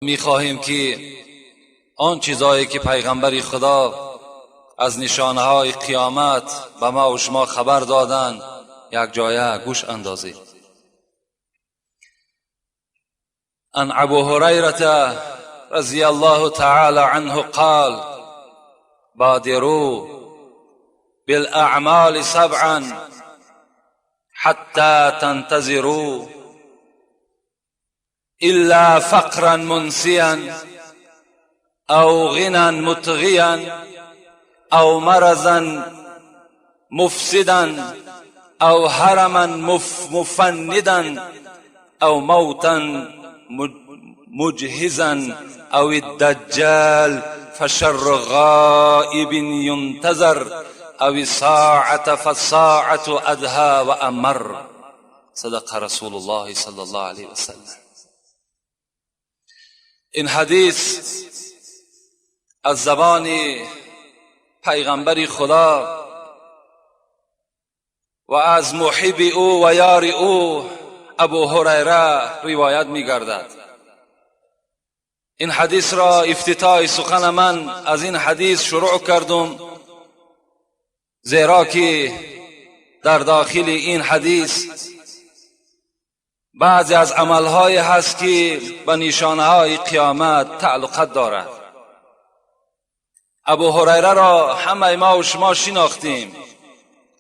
میخواهیم که آن چیزهایی که پیغمبر خدا از نشانه های قیامت به ما و شما خبر دادن یک جایه گوش اندازید. عن ابو هريره رضی الله تعالى عنه قال: بادروا بالاعمال سبعا حتى تنتظروا الا فقرا منسيا او غنى مطغيا او مرضا مفسدا او هرما مفندا او موتا مجهزا او الدجال فشر غائب ينتظر او الساعة فالساعة أدهى وأمر. صدق رسول الله صلى الله عليه وسلم. این حدیث از زبان پیغمبر خدا و از محب او و یار او ابو هریره روایت می‌گردد. این حدیث را افتتاح سخن من از این حدیث شروع کردم، زیرا که در داخل این حدیث بعضی از عملهای هست که به نشانه‌های قیامت تعلقات دارد. ابو هریره را همه ما و شما شناختیم،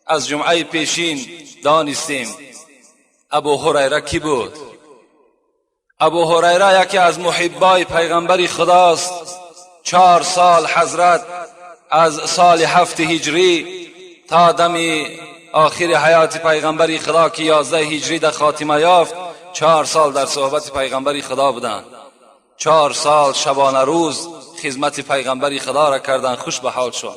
از جمعه پیشین دانستیم ابو هریره کی بود. ابو هریره یکی از محبای پیغمبر خداست. 4 سال حضرت از سال 7 هجری تا دم آخر حیات پیغمبر خدا که 11 هجری در خاتمه یافت، 4 سال در صحبت پیغمبر خدا بودند. 4 سال شبانه روز خدمت پیغمبر خدا را کردند. خوش به حالشان،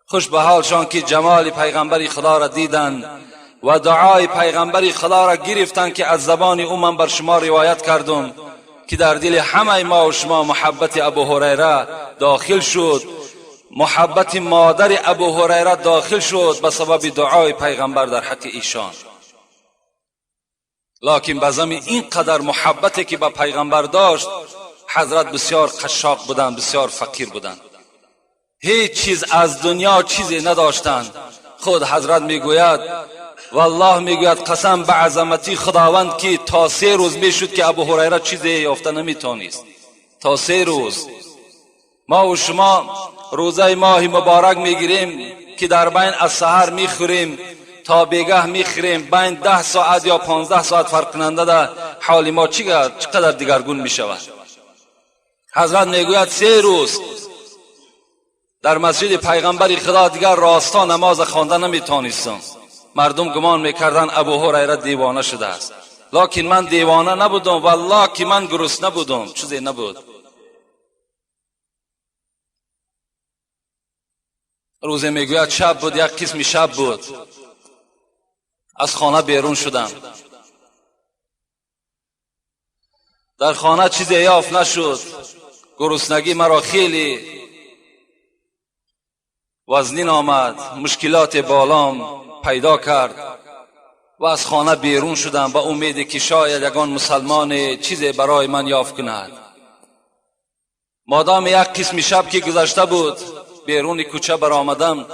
خوش به حالشان که جمال پیغمبر خدا را دیدند و دعای پیغمبر خدا را گرفتند که از زبان او من بر شما روایت کردم که در دل همه ما و شما محبت ابو هریره داخل شد، محبت مادر ابو هریره داخل شد به سبب دعای پیغمبر در حق ایشان. لکن به زمین اینقدر محبتی که به پیغمبر داشت، حضرت بسیار قشاق بودند، بسیار فقیر بودند، هیچ چیز از دنیا چیزی نداشتند. خود حضرت میگوید، والله میگوید قسم به عظمتی خداوند که تا 3 روز میشد که ابو هریره چیزی یافته نمیتونست. تا 3 روز. ما و شما روزه ماه مبارک میگیریم که در بین از سحر میخوریم تا بیگه میخوریم، بین 10 ساعت یا 15 ساعت فرق کننده ده حال ما چقدر دیگرگون میشود. حضرت میگوید 3 روز در مسجد پیغمبر خدا دیگر راستا نماز خوانده نمیتونستم. مردم گمان میکردن ابو هریره دیوانه شده است، لکن من دیوانه نبودم، والله که من گرسنه بودم، چیزی نبود. روزی میگوید شب بود، یک قسم شب بود، از خانه بیرون شدم، در خانه چیزی یافت نشد، گرسنگی مرا خیلی وزنین آمد، مشکلات بالام پیدا کرد و از خانه بیرون شدم با امیدی که شاید یگان مسلمان چیزی برای من یافت کند. مادام یک قسم شب که گذشته بود بیرون کوچه برآمدم،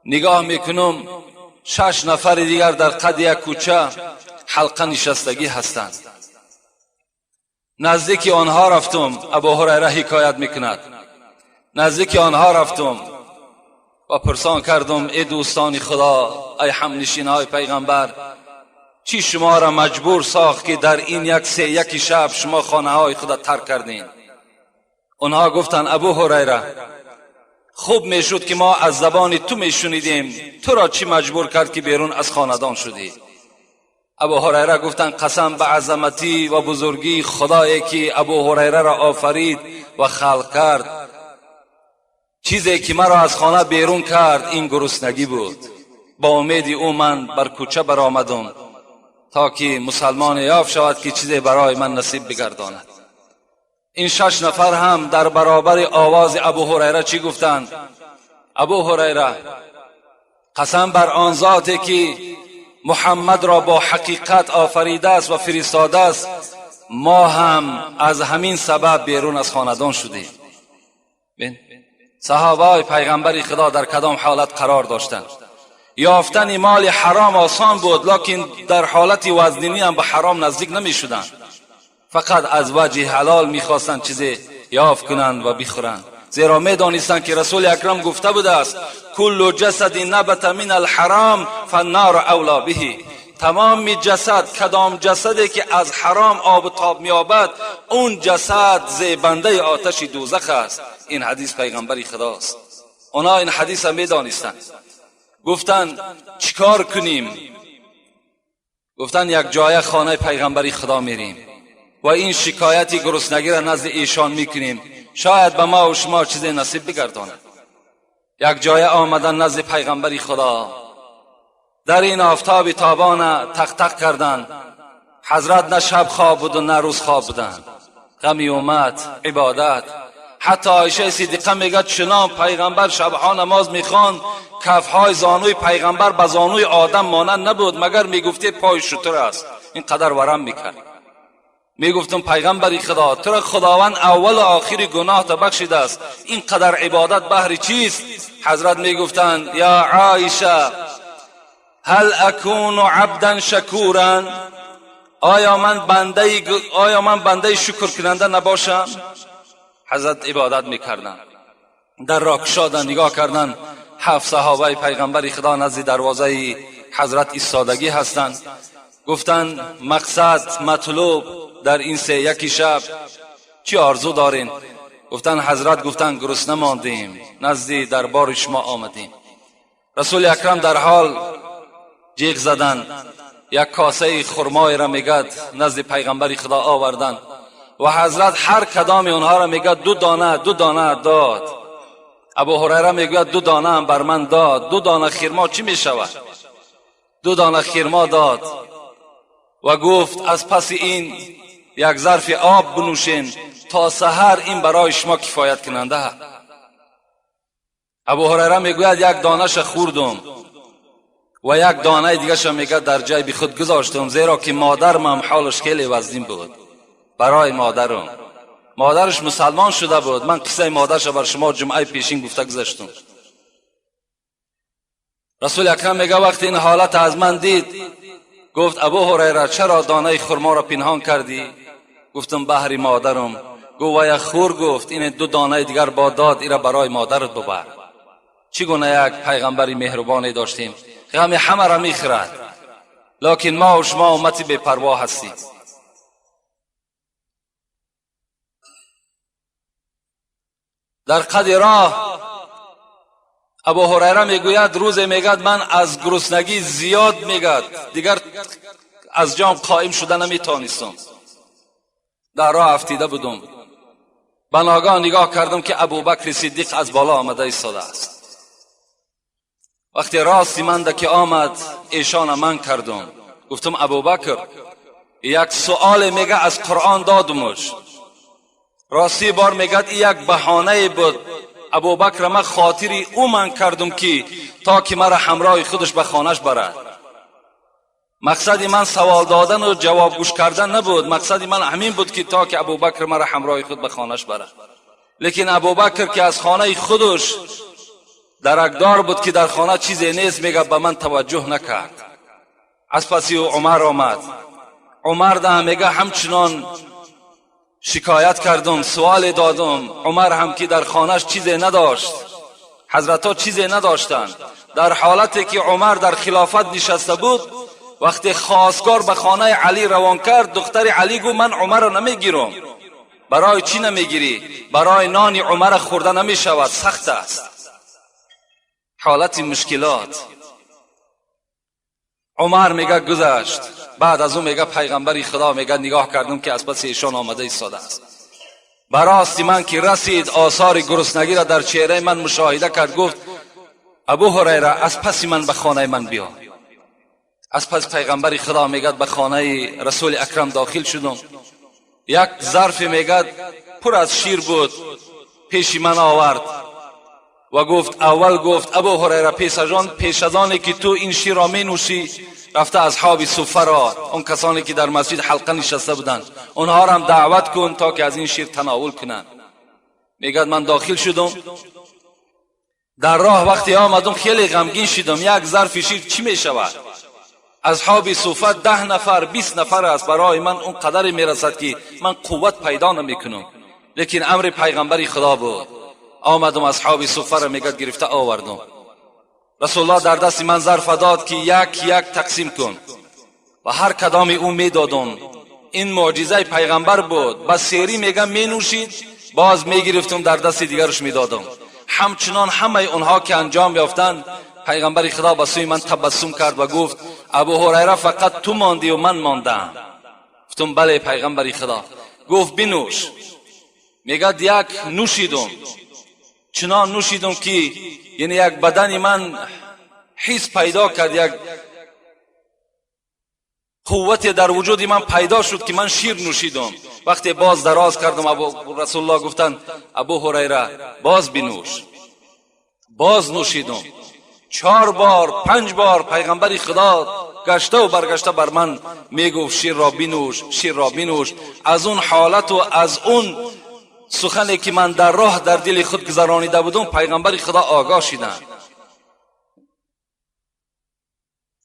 نگاه میکنم 6 نفر دیگر در قد یک کوچه حلقه نشستگی هستند. نزدیک آنها رفتم، ابو هریره حکایت میکند، نزدیک آنها رفتم و پرسان کردم ای دوستان خدا، ای همنشین های پیغمبر، چی شما را مجبور ساخت که در این 1 شب شما خانه های خدا ترک کردین؟ آنها گفتند ابو هریره خوب میشد که ما از زبان تو میشنیدیم، تو را چی مجبور کرد که بیرون از خاندان شدی؟ ابو هریره گفتند قسم به عظمتی و بزرگی خدایی که ابو هریره را آفرید و خلق کرد، چیزی که مرا از خانه بیرون کرد این گرسنگی بود. با امید او من بر کوچه برآمدم تا که مسلمان یافت شود که چیزی برای من نصیب بگرداند. این 6 نفر هم در برابر آواز ابو هریره چی گفتند؟ ابو هریره قسم بر آن ذاتی که محمد را با حقیقت آفریده است و فرستاده است، ما هم از همین سبب بیرون از خاندان شدیم. بین صحابه های پیغمبر خدا در کدام حالت قرار داشتند. یافتن مال حرام آسان بود، لکن در حالت وزنینی هم به حرام نزدیک نمی شدند. فقط از وجه حلال می خواستند چیزی یافت کنند و بخورند، زیرا می دانستند که رسول اکرم گفته بوده است کل جسد نبت من الحرام فالنار اولا به. تمام جسد، کدام جسدی که از حرام آب و تاب می‌یابد، اون جسد زیبنده آتش دوزخ است. این حدیث پیغمبر خداست. اونا این حدیث هم می‌دانستند. گفتند چیکار کنیم؟ گفتند یک جای خانه پیغمبر خدا میریم و این شکایت گرسنگی را نزد ایشان میکنیم، شاید به ما و شما چیزی نصیب بگرداند. یک جای آمدن نزد پیغمبر خدا، در این آفتاب تابان تق تق کردند. حضرت نه شب خواب بود و نه روز خواب بودند. غمی امت، عبادت. حتی عایشه صدیقه میگه چنان پیغمبر شبها نماز میخواند، کفهای زانوی پیغمبر به زانوی آدم مانند نبود، مگر میگفتی پای شتر است. این قدر ورم میکرد. میگفتم پیغمبر خدا، تو را خداوند اول و آخر گناه تا بخشیده است، این قدر عبادت بهر چیست؟ حضرت میگفتند یا عایشه هل اکون عبدا شکورا، آیا من بنده شکر کننده نباشم؟ حضرت عبادت میکردند. در را کشادن نگاه کردن، 7 صحابه پیغمبر خدا نزد دروازه حضرت ایستادگی هستند. گفتند مقصد مطلوب در این 3 شب چی آرزو دارین؟ گفتن حضرت گفتن گرسنه ماندیم، نزد دربار شما آمدیم. رسول اکرم در حال جیغ زدن، یک کاسه خرمای را میگد نزد پیغمبر خدا آوردن و حضرت هر کدام اونها را میگد 2 دانه 2 دانه داد. ابو هریره میگوید 2 دانه هم بر من داد. 2 دانه خرما چی میشود؟ 2 دانه خرما داد و گفت از پس این یک ظرف آب بنوشین تا سحر، این برای شما کفایت کننده. ابو هریره میگوید یک دانش خوردم و یک دانه دیگه میگه در جیب خود گذاشتم، زیرا که مادرم هم حالش خیلی وزین بود. برای مادرم، مادرش مسلمان شده بود. من قصه مادرش بر شما جمعه پیشین گفته گذاشتم. رسول اکرم میگه وقتی این حالت از من دید، گفت ابو هریره چرا دانه خرما را پنهان کردی؟ گفتم بهر مادرم. گفت و یک خور، گفت این 2 دانه دیگر با داد، ایرا برای مادرت ببر. چگونه یک پیغمبری مهربانی داشتیم، غم همه را میخورد، لکن ما و شما امتی بی پروا هستیم. در قد راه ابو هریره میگوید روز میگد من از گرسنگی زیاد میگد دیگر از جام قائم شده نمیتونستم، در راه افتیده بودم. بناگاه نگاه کردم که ابوبکر صدیق از بالا آمده ایستاده است. وقتی راستی من ده که آمد، ایشان من کردم. گفتم ابوبکر یک سؤال میگه از قرآن دادمش. راستی بار میگد یک بهانه بود. ابوبکر من خاطری او من کردم که تا که مرا همراه خودش به خانهش برد. مقصد من سوال دادن و جواب گوش کردن نبود، مقصد من همین بود که تا که ابوبکر مرا همراه خود به خانهش برد. لیکن ابوبکر که از خانه خودش درکدار بود که در خانه چیزی نیست، میگه به من توجه نکرد. از پسی عمر آمد. عمر ده میگه همچنان شکایت کردم، سوال دادم. عمر هم که در خانهش چیزی نداشت، حضرت ها چیزی نداشتند. در حالتی که عمر در خلافت نشسته بود، وقتی خواستگار به خانه علی روان کرد، دختر علی گفت من عمر را نمیگیرم. برای چی نمیگیری؟ برای نان عمر خورده نمیشود، سخت است. حالت مشکلات. عمر میگه گذشت. بعد از اون میگه پیغمبری خدا میگه نگاه کردم که از پس ایشان آمده ایستاده است. براستی من که رسید، آثار گرسنگی را در چهره من مشاهده کرد. گفت ابو هریره از پس من به خانه من بیا. از پس پیغمبر خدا میگه به خانه رسول اکرم داخل شدم. یک ظرف میگه پر از شیر بود، پیش من آورد و گفت اول گفت ابو هریره پیش از آن که تو این شیر را می نوشی، رفته اصحاب صفه را، اون کسانی که در مسجد حلقه نشسته بودند، اونها را هم دعوت کن تا که از این شیر تناول کنند. میگه من داخل شدم، در راه وقتی آمدم خیلی غمگین شدم. یک ظرف شیر چی میشود؟ اصحاب صفه 10 نفر 20 نفر است، برای من اون قدر میرسد که من قوت پیدا نمیکنم. لیکن امر پیغمبر خدا بود. آمدم اصحاب صفه را میگه گرفته آوردم. رسول الله در دست من ظرف داد که یک یک تقسیم کن و هر کدام او میدادم. این معجزه پیغمبر بود. با سیری میگم مینوشید، باز میگرفتم در دست دیگرش میدادم. همچنان همه اونها که انجام یافتند، پیغمبر خدا به سوی من تبسم کرد و گفت ابو هریره فقط تو ماندی و من ماندم. گفتم بله پیغمبر خدا. گفت بنوش. میگه یک نوشیدم، چنان نوشیدم که یعنی یک بدن من حس پیدا کرد، یک قوت در وجود من پیدا شد که من شیر نوشیدم. وقتی باز دراز کردم، ابو رسول الله گفتند ابو هریره باز بنوش. باز نوشیدم. 4 بار 5 بار پیغمبر خدا گشته و برگشته بر من میگفت شیر را بنوش، شیر را بنوش. از اون حالت و از اون سخنی که من در راه در دل خود گذرانیده بودم، پیغمبر خدا آگاه شدند.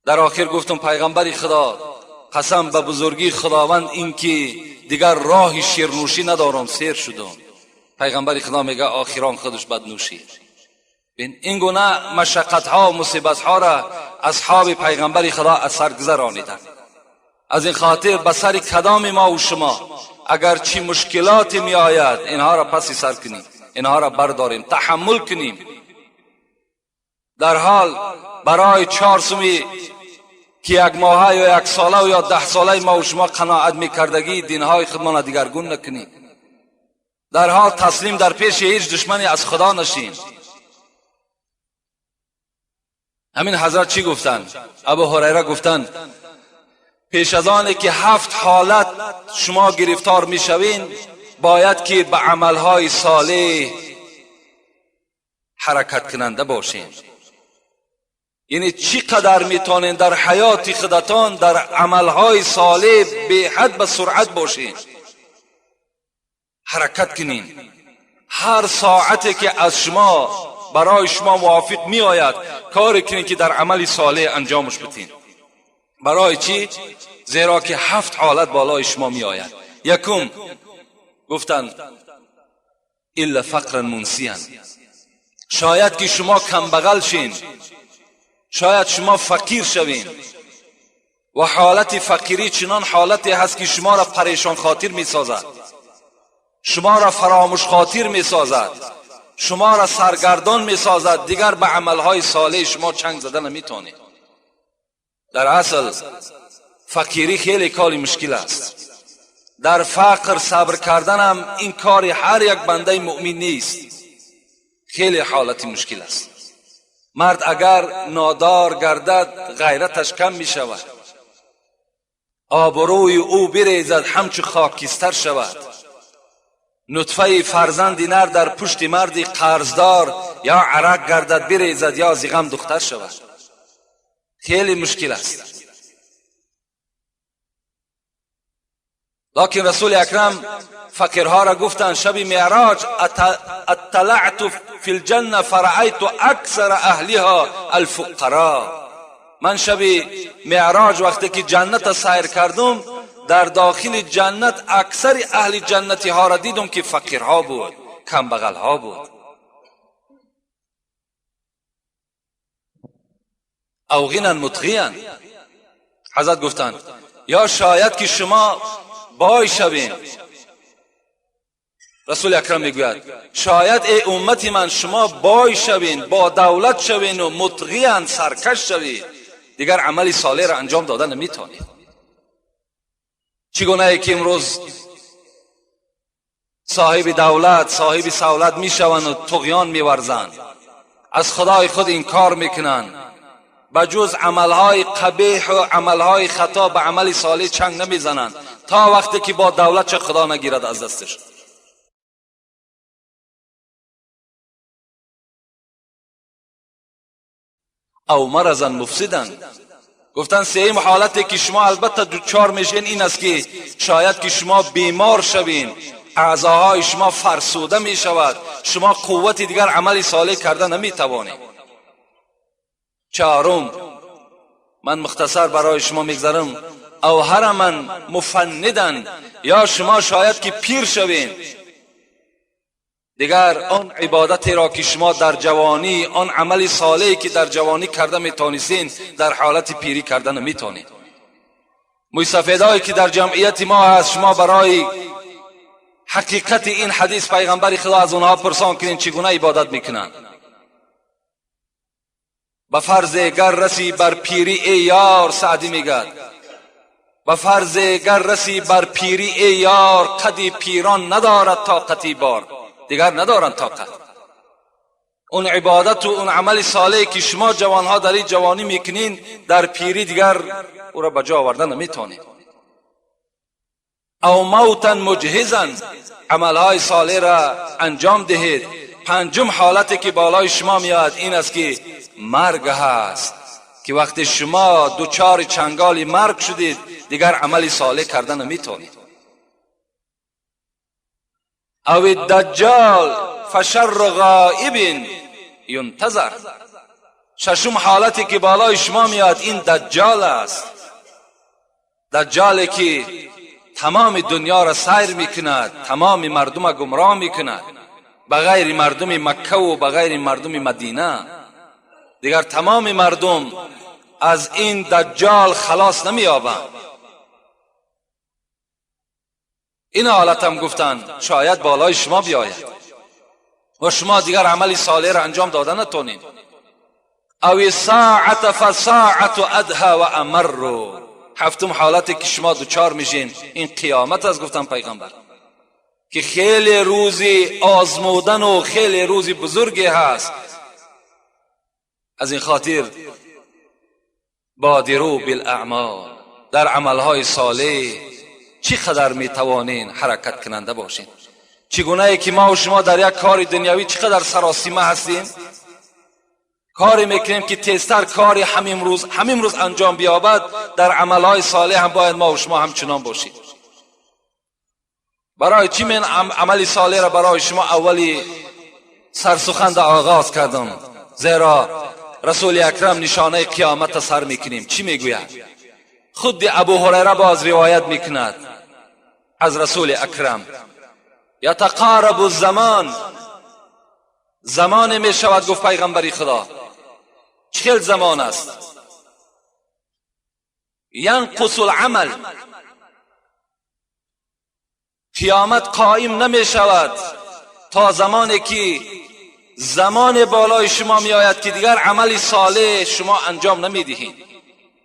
در آخر گفتم پیغمبر خدا قسم به بزرگی خداوند این که دیگر راه شیرنوشی ندارم، سیر شدم. پیغمبر خدا میگه آخران خودش بد نوشید. این گونه مشقت ها و مصیبت ها را اصحاب پیغمبر خدا از سر گذرانیدند. از این خاطر به سر کدام ما و شما اگر چی مشکلات می آید، اینها را پسی سر کنیم، اینها را برداریم، تحمل کنیم. در حال برای 4 سومی که یک ماهه یا 1 ساله و یا 10 ساله ما و شما قناعت میکردگی، دینهای خودمان دیگرگون نکنیم. در حال تسلیم در پیش هیچ دشمنی از خدا نشیم. همین حضرت چی گفتن؟ ابو هریره گفتن پیش از آن که 7 حالت شما گرفتار میشوین، باید که به عملهای صالح حرکت کننده باشین. یعنی چی قدر میتونین در حیات خودتان در عملهای صالح به حد به سرعت باشین، حرکت کنین. هر ساعتی که از شما برای شما موافق می آید، کاری کنین که در عمل صالح انجامش بتین. برای چی؟ زیرا که 7 حالت بالای شما می آید. یکم گفتن الا فقرا منسیا، شاید که شما کم بغل شین، شاید شما فقیر شوین و حالت فقیری چنان حالتی هست که شما را پریشان خاطر می سازد، شما را فراموش خاطر می سازد، شما را سرگردان می سازد. دیگر به عملهای صالح شما چنگ زده نمی توانید. در اصل فقیری خیلی کاری مشکل است. در فقر صبر کردن هم این کار هر یک بنده مؤمن نیست، خیلی حالتی مشکل است. مرد اگر نادار گردد غیرتش کم می شود، آبروی او بریزد همچو خاکستر شود. نطفه فرزند نر در پشت مردی قرضدار یا عرق گردد بریزد یا زغم دختر شود. خیلی مشکل است. لکن رسول اکرم فقیرها را گفتند شب معراج اطلعت فی الجنه فرأیت اکثر اهلها الفقراء. من شب معراج وقتی که جنت سیر کردم، در داخل جنت اکثر اهل جنتی ها را دیدم که فقیرها بود، کم بغل ها بود. او غنا مطغیا، حضرت گفتند یا شاید که شما بای شوین. رسول اکرم میگوید شاید ای امت من شما بای شوین، با دولت شوین و مطغیان سرکش شوید، دیگر عمل صالح را انجام داده نمیتونید. چگونه ای که امروز صاحب دولت صاحب سولت میشوند و طغیان میورزند، از خدای خود انکار میکنند، بجز عملهای قبیح و عملهای خطا به عمل صالح چنگ نمیزنند تا وقتی که با دولت چه خدا نگیرد از دستش. او مرضا مفسدا، گفتن سیم حالتی که شما البته دوچار میشین این است که شاید که شما بیمار شوین، اعضاهای شما فرسوده می شود، شما قوت دیگر عمل صالح کرده نمی توانید. چهارم، من مختصر برای شما میگذرم، او هرما مفندن، یا شما شاید که پیر شوین، دیگر آن عبادتی را که شما در جوانی، آن عمل صالحی که در جوانی کرده میتونستین، در حالت پیری کرده نمیتونید. موی که در جمعیت ما هست، شما برای حقیقت این حدیث پیغمبر خدا از اونها پرسان کنین چگونه عبادت میکنند. به فرض گر رسی بر پیری ای یار، سعدی میگد، به فرض گر رسی بر پیری ای یار، قدی پیران ندارد طاقتی بار. دیگر ندارند طاقت. اون عبادت و اون عمل صالح که شما جوانها در این جوانی میکنین، در پیری دیگر او را به جا آورده نمیتونید. او موتا مجهزا، عملهای صالح را انجام دهید. پنجم حالتی که بالای شما میاد این است که مرگ هست، که وقتی شما دوچار چنگال مرگ شدید، دیگر عمل صالح کرده نمیتونید. او الدجال فشر غائب ینتظر. ششم حالتی که بالای شما میاد این دجال است، دجالی که تمام دنیا را سیر میکند، تمام مردم را گمراه میکند، بغیر مردم مکه و بغیر مردم مدینه. دیگر تمام مردم از این دجال خلاص نمییابند. این حالت هم گفتن شاید بالای شما بیاید و شما دیگر عمل صالح را انجام داده نتونید. او ساعت فساعت ادها و امر. هفتم حالتی که شما دوچار میشین این قیامت است. گفتن پیغمبر که خیلی روزی آزمودن و خیلی روزی بزرگی هست. از این خاطر بادروا بالاعمال، در عملهای صالح چی قدر میتوانین حرکت کننده باشین. چگونه که ما و شما در یک کار دنیوی چقدر سراسیمه هستیم، کاری میکنیم که تیزتر کاری همین روز انجام بیابد، در عملهای صالح هم باید ما و شما همچنان باشیم. برای چی من عمل صالح را برای شما اولی سرسخن آغاز کردم؟ زیرا رسول اکرم نشانه قیامت سر میکنیم. چی میگوید؟ خود ابو هریره باز روایت میکند از رسول اکرم، یتقارب الزمان، زمان میشود. گفت پیغمبری خدا چهل زمان است. ینقص العمل، قیامت قائم نمی شود تا زمانی که زمان بالای شما می آید که دیگر عمل صالح شما انجام نمی دهید.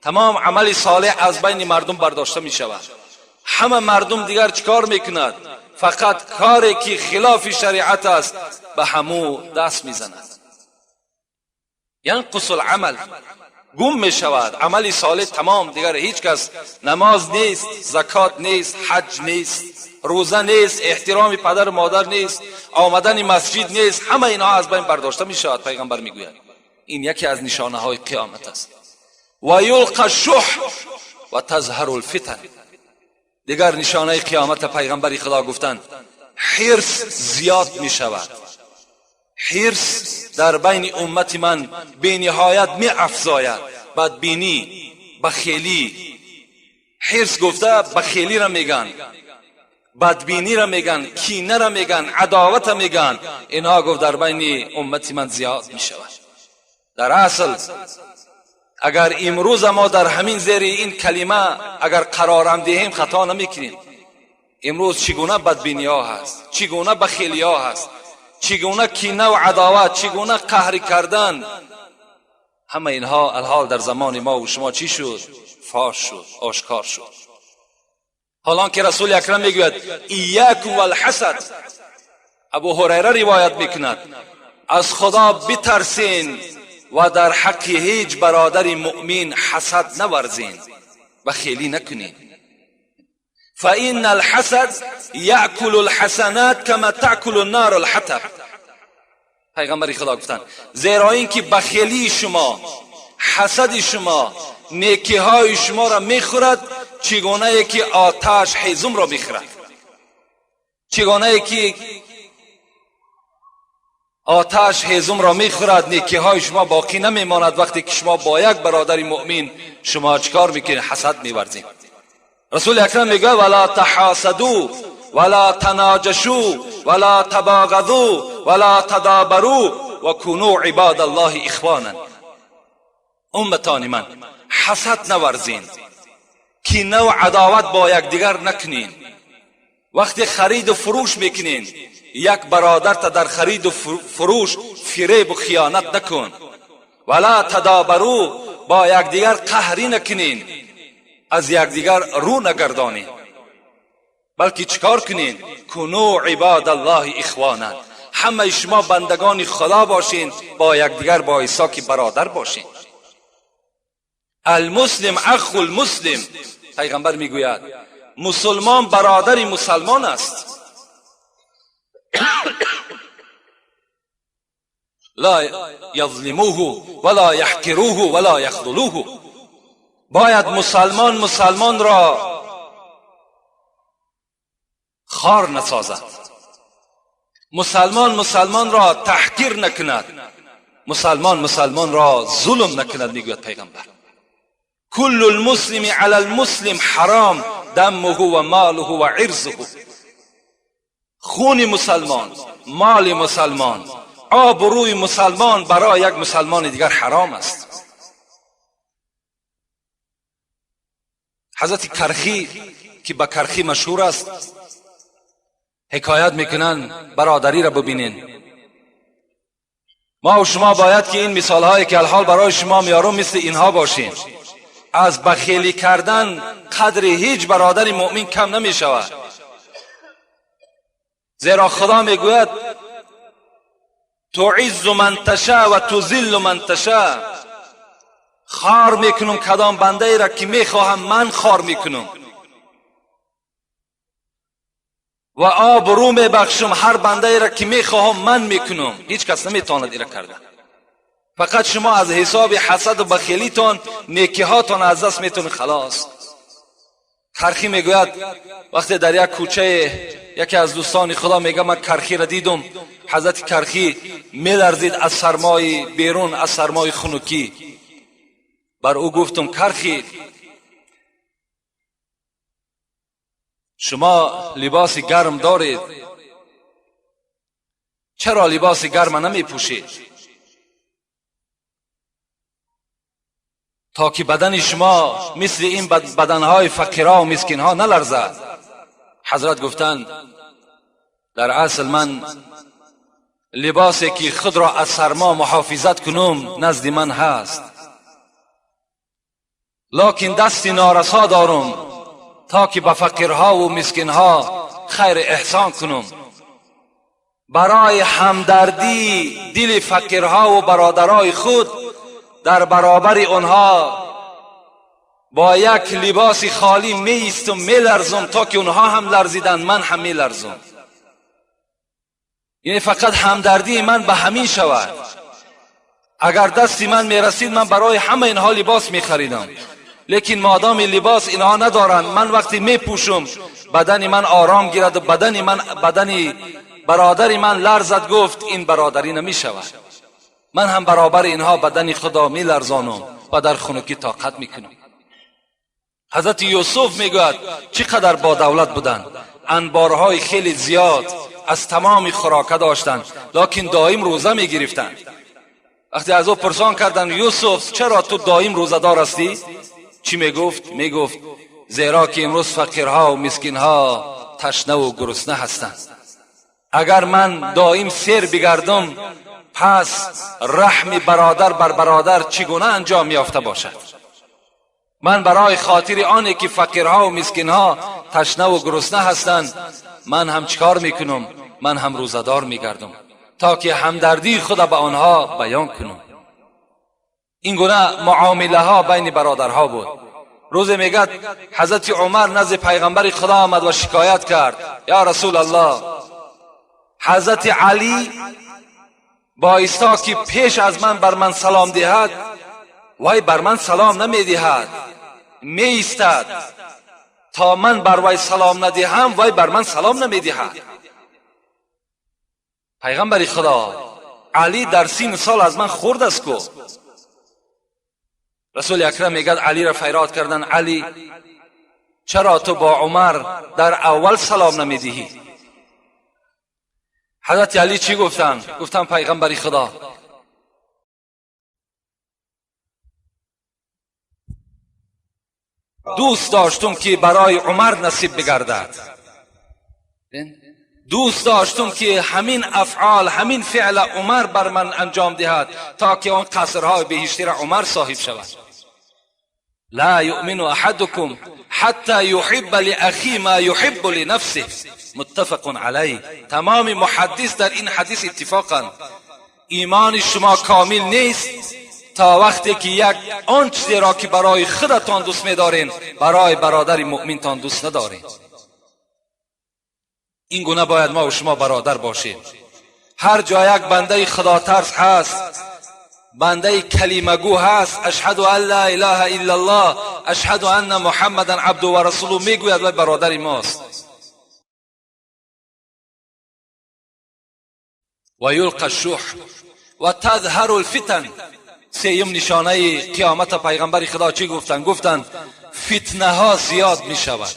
تمام عمل صالح از بین مردم برداشته می شود. همه مردم دیگر چیکار میکند؟ فقط کاری که خلاف شریعت است به همو دست میزند. ینقص العمل، گم می شود عمل صالح تمام. دیگر هیچ کس نماز نیست، زکات نیست، حج نیست، روزه نیست، احترام پدر مادر نیست، آمدن مسجد نیست، همه اینها از بین برداشته می شود. پیغمبر میگوید این یکی از نشانه های قیامت است. و یلقى الشح و تظهر الفتن. دیگر نشانه قیامت پیغمبر خدا گفتند حرص زیاد می شود. حرص در بین امت من به نهایت می افزاید. بدبینی، بخیلی، حرص گفته بخیلی را میگن، بدبینی را میگن، کینه را میگن، عداوت را میگن. اینها گفت در بین امت من زیاد می شود. در اصل اگر امروز ما در همین زیر این کلمه اگر قرارم دهیم خطا نمیکنیم. امروز چگونه بدبینی ها هست، چگونه بخیلی ها هست، چگونه کینه و عداوت، چگونه قهر کردن، همه اینها الحال در زمان ما و شما چی شد؟ فاش شد، آشکار شد. حالان که رسول اکرم میگوید ایاکم والحسد، ابو هریره روایت میکند از خدا بترسین و در حق هیچ برادر مؤمن حسد نورزین و خیلی نکنین. فإن الحسد یأکل الحسنات کما تأکل النار الحطب. پیغمبر خدا گفتن زیرا اینکه بخیلی شما، حسد شما некиҳои шуморо мехӯрад, чӣ гунае ки оташ ҳезумро мехӯрад, чӣ гунае ки оташ ҳезумро мехӯрад, некиҳои шумо боқӣ намемонад. Вақте ки шумо бо як бародари муъмин шумо чикор мекунед? Ҳасад меварзед. Расули акрам мегӯяд: ولا تحاسدوا ولا تناجشوا ولا تباغضوا ولا تدابروا وكونوا عباد الله إخوانا. Умматони ман, ҳасад наварзин, кинаву адоват бо якдигар накунин. Вақте хариду фурӯш мекунин, як бародарта дар хариду фурӯш фиребу хиёнат накун. ولا تدابروا, бо якдигар қаҳрӣ накунин, аз якдигар рӯ нагардонин, балки чӣ кор кунин? كونوا عباد الله إخوانا. Ҳамаи шумо бандагони Худо бошин, бо якдигар бо ки бародар бошин. المسلم أخو المسلم. Пайғамбар мегӯяд: мусулмон бародари мусалмон аст. لا يظلموه ولا يحقروه ولا يخذلوه. Бояд мусалмон мусалмон ро хор насозад, мусалмон мусалмонро таҳқир накунад, мусалмон мусалмонро зулм накунад, мегӯяд пайғамбар. كل المسلم على المسلم حرام دمه وماله وعرضه. Хуни мусалмон, моли мусалмон, обрӯи мусалмон барои як мусалмони дигар ҳаром аст. Ҳазрати Кархӣ, ки ба Кархӣ машҳур аст, ҳикоят мекунанд, бародариро бибинен. Ма ва шумо бояд ки ин мисолҳое ки алҳол барои шумо меорум, мисли инҳо бошем. Аз бахелӣ кардан қадри ҳеҷ бародари муъмин кам намешавад, зеро Худо мегӯяд: تعز من تشاء وتذل من تشاء. خار мекунам кадом бандаеро ки мехоҳам, ман хор мекунам ва обрӯ мебахшам ҳар бандаеро ки мехоҳам, ман мекунам. Ҳеҷ кас наметавонад ира карда. Фақат шумо аз ҳисоби ҳасаду бахелитон некиҳотон аз даст метавонед. Халос. Кархӣ мегӯяд, вақте дар як кӯчае яке аз дӯстони Худо мега, ман Кархиро дидум. Ҳазрати Кархӣ меларзид аз сармои берун, аз сармои хунукӣ. Бар ӯ гуфтум: Кархӣ, шумо либоси гарм доред, чаро либоси гарма намепӯшед, то ки бадани шумо мисли ин баданҳои фақирҳо ва мискинҳо наларзад? Ҳазрат гуфтанд: дар асл ман либосе ки худро аз сармо муҳофизат кунум, назди ман ҳаст, локин дасти норасо дорум, то ки ба фақирҳову мискинҳо хайр эҳсон кунум. Барои ҳамдардии дили фақирҳову бародарои худ дар баробари онҳо бо як либоси холӣ меистум, меларзум, то ки онҳо ҳам ларзиданд, ман ҳам меларзум. Яъне фақат ҳамдардии ман ба ҳамин шавад. Агар дасти ман мерасид, ман барои ҳама инҳо либос мехаридам, лекин модоми либос инҳо надоранд, ман вақте мепӯшум, бадани ман ором гирад ва бадани ман, бадани бародари ман ларзад, гуфт, ин бародарӣ намешавад. Ман ҳам баробари инҳо бадани худо меларзонам ва дар хунукӣ тоқат мекунам. Ҳазрати Юсуф мегӯяд, чӣ қадар бо давлат буданд, анборҳои хеле зиёд аз тамоми хӯрока доштанд, лекин доим рӯза мегирифтанд. Вақте аз ӯ пурсон карданд: Юсуф, чаро ту доим рӯзадор ҳастӣ? Чӣ мегуфт? Мегуфт: зеро ки имрӯз фақирҳо ва мискинҳо ташнаву гурусна ҳастанд. Агар ман доим сер бигардам, пас раҳми бародар бар бародар чӣ гуна анҷом ёфта бошад? Ман барои хотири оне ки фақирҳо ва мискинҳо ташнаву гурусна ҳастанд, ман ҳам чӣ кор мекунам? Ман ҳам рӯзадор мегардам, то ки ҳамдардии худа ба онҳо баён кунам. Ин гуна муомилаҳо байни бародарҳо буд. Рӯзе, мегӯяд, ҳазрати Умар назди пайғамбари Худо омад ва шикоят кард: ё Расул Аллоҳ, ҳазрати Алӣ боиста ки пеш аз ман бар ман салом диҳад. Вай бар ман салом намедиҳад, меистад то ман бар вай салом надиҳам, вай бар ман салом намедиҳад. Пайғамбари Худо, Али дар синну сол аз ман хурд аст ку. Расули Акрам мегӯяд, Алиро файрод кардан: Али, чаро ту бо Умар дар аввал салом намедиҳӣ? Ҳазрати Али чӣ гуфтанд? Гуфтанд: пайғамбари Худо, дӯст доштум ки барои Умар насиб бигардад, дӯст доштум ки ҳамин афъол, ҳамин феъла Умар бар ман анҷом диҳад, то ки он қасрҳои биҳиштиро Умар соҳиб шавад. لا يؤمن أحدكم حتى يحب لأخيه ما يحب لنفسه. متفق عليه. تمام محدث در این حدیث اتفاقا ایمان شما کامل نیست تا وقتی که یک آن چیزی را که برای خودتان دوست می‌دارین برای برادر مؤمنتان دوست ندارین. این گونه باید ما و شما برادر باشیم. هر جا یک بنده خدا ترس هست، بنده کلمه گو هست، اشهد ان لا اله الا الله، اشهد ان محمدا عبده و رسوله میگوید، و برادر ماست. و یلقى الشح و تظهر الفتن. سیم نشانه قیامت پیغمبر خدا چی گفتن؟ گفتن فتنه ها زیاد می شود.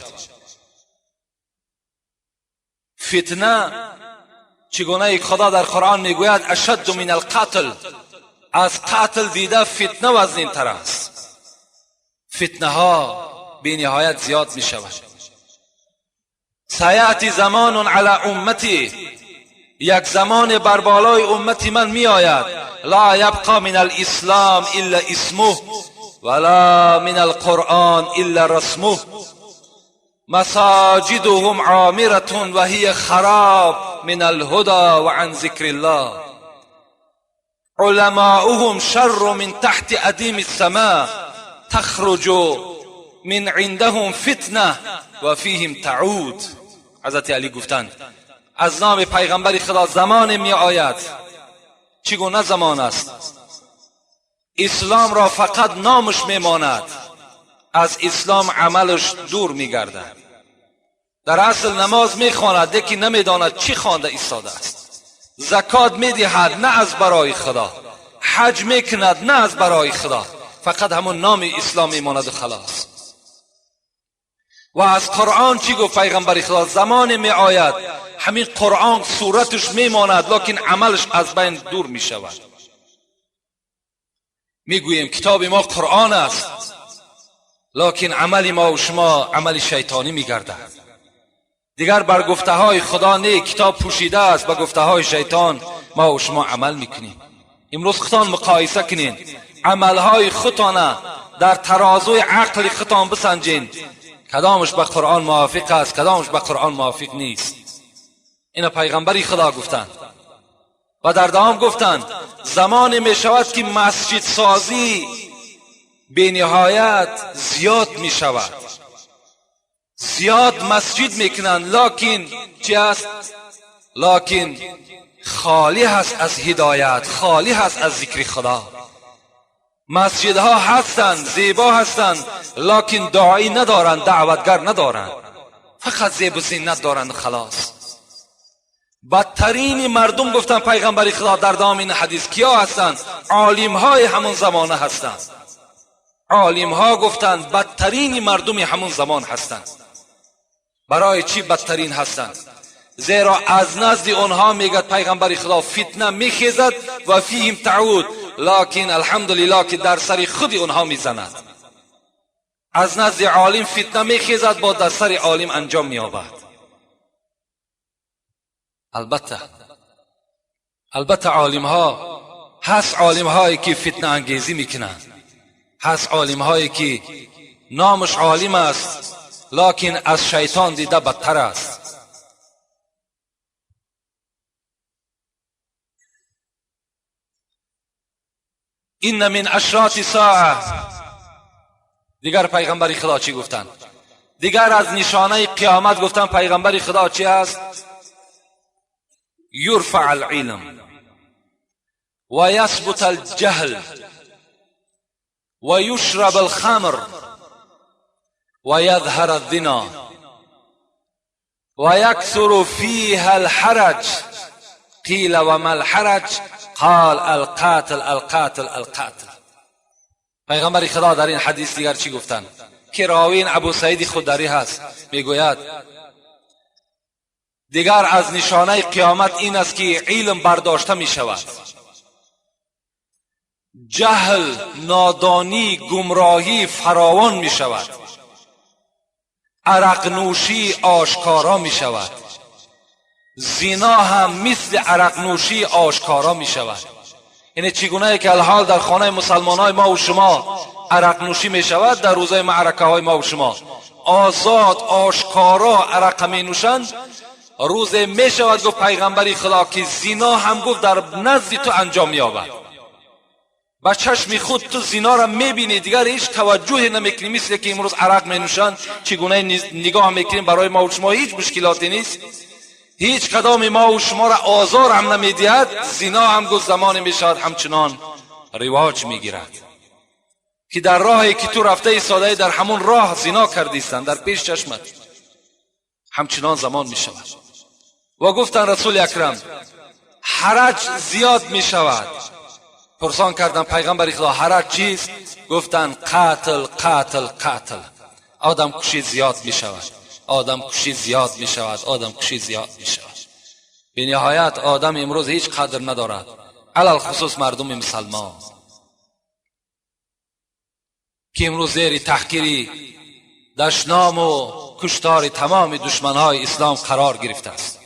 فتنه چگونه خدا در قرآن میگوید اشد من القتل، از قتل دیده فتنه وزنین تر است. فتنه ها بی نهایت زیاد می شود. سیأتی زمان علی امتی، یک زمان بر بالای امتی من می آید، لا یبقى من الاسلام الا اسمه ولا من القرآن الا رسمه، مساجدهم عامرة وهي خراب من الهدى وعن ذكر الله، علماؤهم شر من تحت أديم السماء، تخرج من عندهم فتنة وفيهم تعود. حضرت علی گفتند از نام پیغمبر خدا زمان می آید، چگونه زمان است؟ اسلام را فقط نامش می ماند، از اسلام عملش دور می گردد. در اصل نماز می خواند لیکن نمی داند چی خوانده ایستاده است. زکات می دهد نه از برای خدا، حج می کند نه از برای خدا، فقط همون نام اسلام می ماند و خلاص. و از قرآن چی گفت پیغمبر خدا؟ زمان می آید همین قرآن صورتش می ماند لیکن عملش از بین دور می شود. می گوییم کتاب ما قرآن است، لیکن عمل ما و شما عمل شیطانی می گردد. دیگر بر گفته های خدا نه، کتاب پوشیده است، به گفته های شیطان ما و شما عمل میکنیم. امروز خودتان مقایسه کنین، عملهای خودتان در ترازوی عقل خودتان بسنجین، کدامش به قرآن موافق است، کدامش به قرآن موافق نیست. اینا پیغمبری خدا گفتند. و در دوام گفتند زمان می شود که مسجد سازی به نهایت زیاد می شود، زیاد مسجد میکنند، لکن چی است؟ لکن خالی هست از هدایت، خالی هست از ذکر خدا. مسجدها هستند، زیبا هستند، لکن داعی ندارند، دعوتگر ندارند، فقط زیب و زینت دارند خلاص. بدترین مردم گفتن پیغمبر خدا در دام این حدیث کیا هستند؟ عالم های همون زمانه هستند. عالم ها گفتند بدترین مردم همون زمان هستند. برای چی بدترین هستند؟ زیرا از نزد آنها میگد پیغمبر خدا فتنه میخیزد و فیهم تعود، لکن الحمدلله که در سر خود آنها میزند. از نزد عالم فتنه میخیزد، با در سر عالم انجام مییابد. البته عالم ها هست، عالم هایی که فتنه انگیزی میکنند، هست عالم هایی که نامش عالم است لکن از شیطان دیده بدتر است. این من اشراط ساعه. دیگر پیغمبر خدا چی گفتند؟ دیگر از نشانه قیامت گفتن پیغمبر خدا چی است؟ یرفع العلم و یثبت الجهل ويشرب الخمر ويظهر الزنا ويكثر فيها الحرج. قيل وما الحرج؟ قال القاتل القاتل القاتل. پیغمبر خدا در این حدیث دیگر چی گفتن که راوین ابو سعید خدری هست، میگوید دیگر از نشانه قیامت این است که علم برداشته می شود، جهل، نادانی، گمراهی فراوان می شود، عرق نوشی آشکارا می شود، زنا هم مثل عرق نوشی آشکارا می شود. یعنی چگونه که الحال در خانه مسلمان های ما و شما عرق نوشی می شود، در روزهای معرکه های ما و شما آزاد آشکارا عرق می نوشند، روز می شود گفت پیغمبری خدا که زنا هم گفت در نزد تو انجام می‌یابد. با چشم خود تو زنا را میبینی، دیگر هیچ توجهی نمیکنی، مثل که امروز عرق می نوشند چگونه نگاه میکنیم، برای ما و شما هیچ مشکلاتی نیست، هیچ کدام ما و شما را آزار هم نمیدهد. زنا هم گفت زمان میشود همچنان رواج میگیرد که در راهی که تو رفته ایستاده در همون راه زنا کردیستند در پیش چشمت، همچنان زمان میشود. و گفتن رسول اکرم حرج زیاد میشود. پرسان کردن پیغمبر خدا حرج چیست؟ گفتن قتل قتل قتل، آدم کشی زیاد میشود، آدم کشی زیاد میشود، آدم کشی زیاد میشود. به نهایت آدم امروز هیچ قدر ندارد، علل خصوص مردم مسلمان که امروز زیر تحقیری دشنام و کشتار تمام دشمنهای اسلام قرار گرفته است.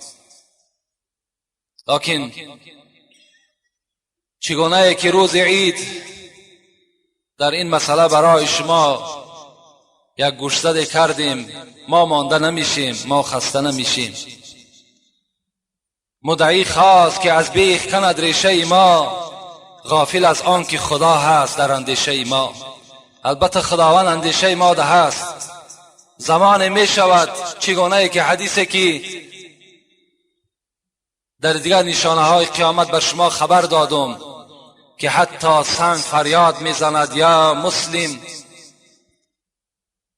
لکن چگونه که روز عید در این مسئله برای شما یک گوشزد کردیم، ما مانده نمیشیم، ما خسته نمیشیم. مدعی خواست که از بیخ کند ریشه ما، غافل از آن که خدا هست در اندیشه ما. البته خداوند اندیشه ما ده هست. زمان می شود چگونه که حدیثی که در دیگر نشانه های قیامت بر شما خبر دادم که حتی سنگ فریاد میزند یا مسلم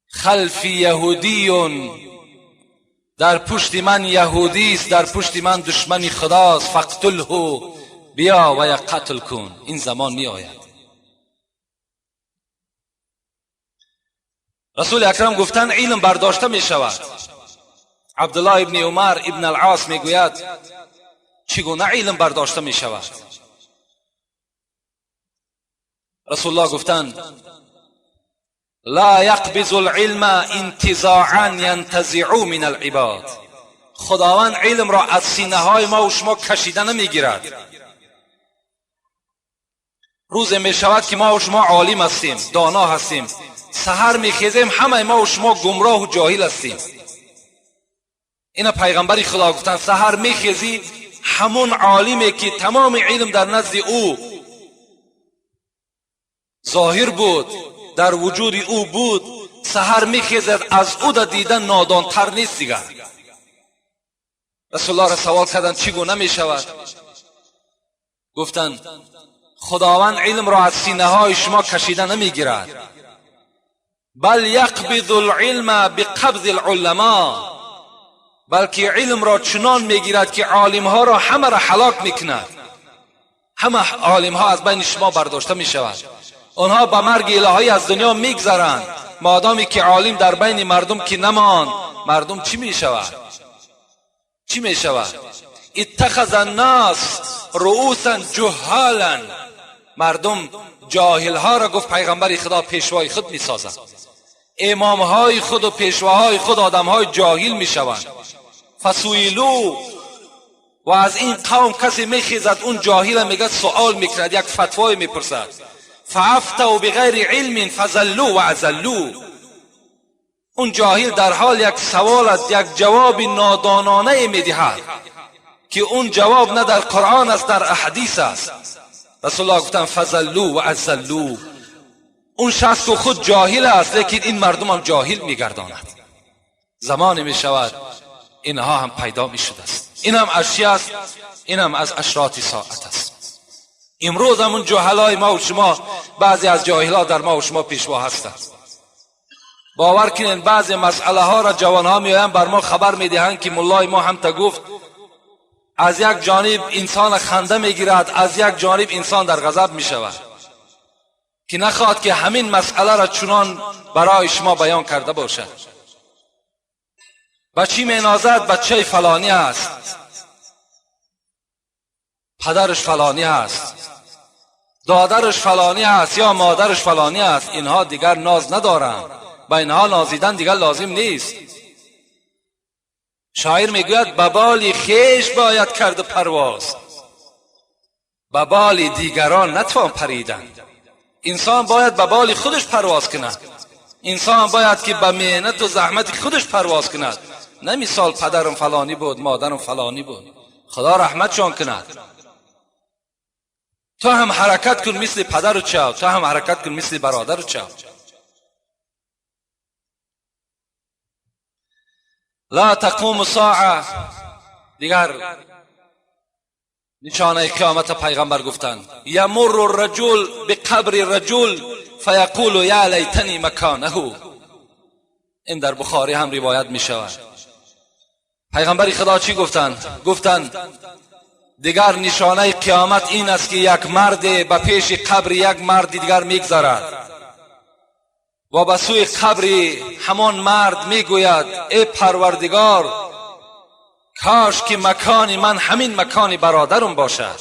خلفی یهودی، در پشت من یهودی است، در پشت من دشمن خداست، فقتله، بیا و یا قتل کن. این زمان می آید. رسول اکرم گفتن علم برداشته می شود. عبدالله ابن عمر ابن العاص می گوید چگونه علم برداشته می شود؟ رسول الله گفتند لا یقبض العلم انتزاعا ینتزع من العباد. خداوند علم را از سینه های ما و شما کشیده نمیگیرد. روز می شود که ما و شما عالم هستیم، دانا هستیم، سحر میخیزیم همه ما و شما گمراه و جاهل هستیم. اینا پیغمبری خدا گفتن سحر میخیزی همون عالمی که تمام علم در نزد او ظاهر بود، در وجود او بود، سحر میخیزد از او در دیدن نادانتر نیست دیگر. رسول الله را سوال کردن چگونه میشود؟ گفتند خداوند علم را از سینه های شما کشیده نمیگیرد، بل یقبض العلم بقبض العلماء، بلکه علم را چنان میگیرد که عالم ها را همه را هلاک میکند. همه عالم ها از بین شما برداشته میشود، آنها به مرگ الهی از دنیا میگذرند. مادامی که عالم در بین مردم که نماند، مردم چی میشود؟ چی میشود؟ اتخذ الناس رؤوسا جهالا، مردم جاهل ها را گفت پیغمبر خدا پیشوای خود میسازند. امام های خود و پیشواهای خود آدم های جاهل میشوند. فسویلو، و از این قوم کسی میخیزد اون جاهل میگه سوال میکرد، یک فتوای میپرسد، فافتوا بغیر علم فضلوا و اضلوا. اون جاهل در حال یک سوال، یک جواب نادانانه میدهد که اون جواب نه در قرآن است در احادیث است. رسول الله گفتن فضلوا و اضلوا. اون شخص خود جاهل است لیکن این مردم هم جاهل میگرداند. زمانی میشود اینها هم پیدا میشده است. این هم اشیاء است، این هم از اشراط ساعت است. امروز همون جهلای ما و شما بعضی از جاهل‌ها در ما و شما پیشوا هستند. باور کنین بعضی مسئله ها را جوان ها میآیند بر ما خبر میدهند که ملای ما هم تا گفت. از یک جانب انسان خنده میگیرد، از یک جانب انسان در غضب میشود که نخواهد که همین مسئله را چنان برای شما بیان کرده باشد. بچی مینازد بچه فلانی است، پدرش فلانی است، دادرش فلانی است یا مادرش فلانی است. اینها دیگر ناز ندارند، با اینها نازیدن دیگر لازم نیست. شاعر میگوید به بال خویش باید کرد پرواز، به بال دیگران نتوان پریدن. انسان باید به بال خودش پرواز کند. انسان باید که به محنت و زحمت خودش پرواز کند، نه مثال پدرم فلانی بود، مادرم فلانی بود. خدا رحمتشان کند. تو هم حرکت کن مثل پدر چاو، تو هم حرکت کن مثل برادر چاو. لا تقوم ساعه. دیگر نشانه قیامت پیغمبر گفتند یمر الرجل بقبر الرجل فیقول یا لیتنی مکانه. این در بخاری هم روایت می شود. پیغمبر خدا چی گفتند؟ گفتند دیگر نشانه قیامت این است که یک مرد به پیش قبر یک مرد دیگر میگذرد و به سوی قبر همان مرد میگوید ای پروردگار، کاش که مکان من همین مکان برادرم باشد.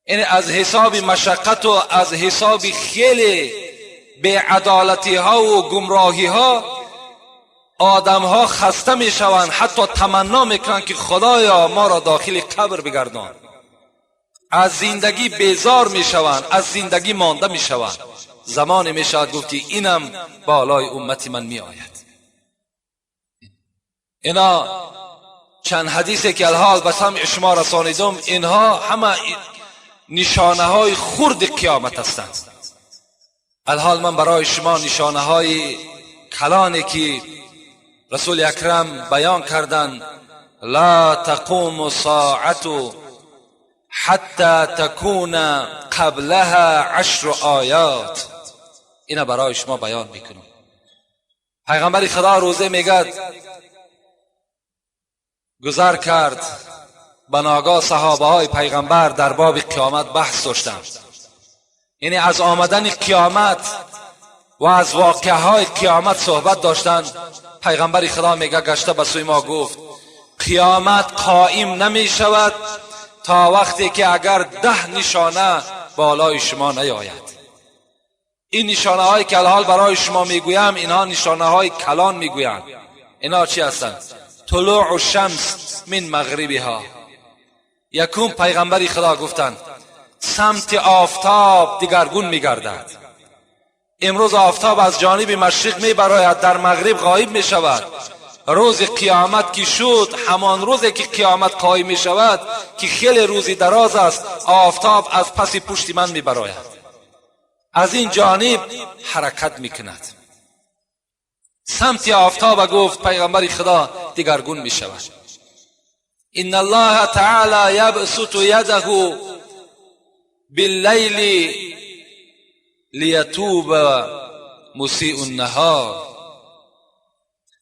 این از حساب مشقت و از حساب خیلی بی‌عدالتی ها و گمراهی ها آدم ها خسته می شوند، حتی تمنا میکنند که خدایا ما را داخل قبر بگردان. از زندگی بیزار می شوند، از زندگی مانده می شوند. زمان می شود گفت که اینم بالای امت من می آید. اینا چند حدیثی که الحال به سمع شما رسانیدم، اینها همه نشانه های خرد قیامت هستند. الحال من برای شما نشانه های کلانی که رسول اکرم بیان کردند، لا تقوم ساعت حتی تکون قبلها 10 آیات. اینا برای شما بیان میکنم. پیغمبر خدا روزه میگد گذر کرد، بناگاه صحابه های پیغمبر در باب قیامت بحث داشتند. یعنی از آمدن قیامت و از واقعه های قیامت صحبت داشتند. پیغمبر خدا میگه گشته به سوی ما گفت قیامت قائم نمی شود تا وقتی که اگر 10 نشانه بالای شما نیاید. این نشانه هایی که الحال برای شما میگویم، اینها نشانه های کلان میگویند. اینها چی هستند؟ طلوع الشمس من مغربها. یکم پیغمبر خدا گفتند سمت آفتاب دیگرگون میگردد. امروز آفتاب از جانب مشرق میبراید، در مغرب غایب میشود. روز قیامت که شد، همان روزی که قیامت قایم میشود که خیلی روزی دراز است، آفتاب از پس پشت من میبراید، از این جانب حرکت میکند. سمت آفتاب گفت پیغمبر خدا دیگرگون میشود. ان الله تعالی یبسط یده باللیل لیتوب مسیء النهار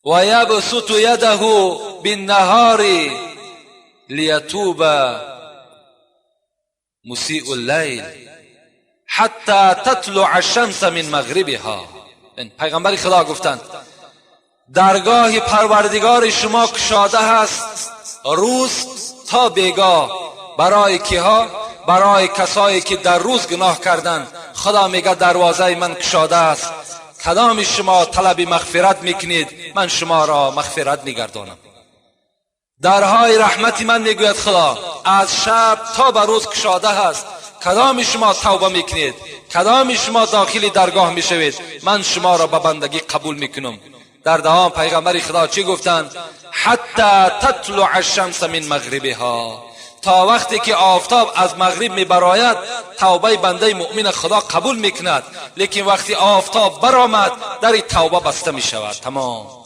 و یبسط یده بالنهار لیتوب مسیء اللیل حتی تطلع الشمس من مغربها. پیغمبر خدا گفتند درگاه پروردگار شما کشاده هست روز تا بیگاه. برای کیها؟ برای کسایی که در روز گناه کردند. خدا میگه دروازه من کشاده است، کدام شما طلب مغفرت میکنید من شما را مغفرت میگردانم. درهای رحمت من میگوید خدا از شب تا به روز کشاده هست، کدام شما توبه میکنید، کدام شما داخل درگاه میشوید، من شما را به بندگی قبول میکنم. در دوام پیغمبر خدا چی گفتند؟ حتی تطلع الشمس من مغربها، تا وقتی که آفتاب از مغرب میبراید توبه بنده مؤمن خدا قبول میکند، لیکن وقتی آفتاب برآمد در توبه بسته میشود. تمام.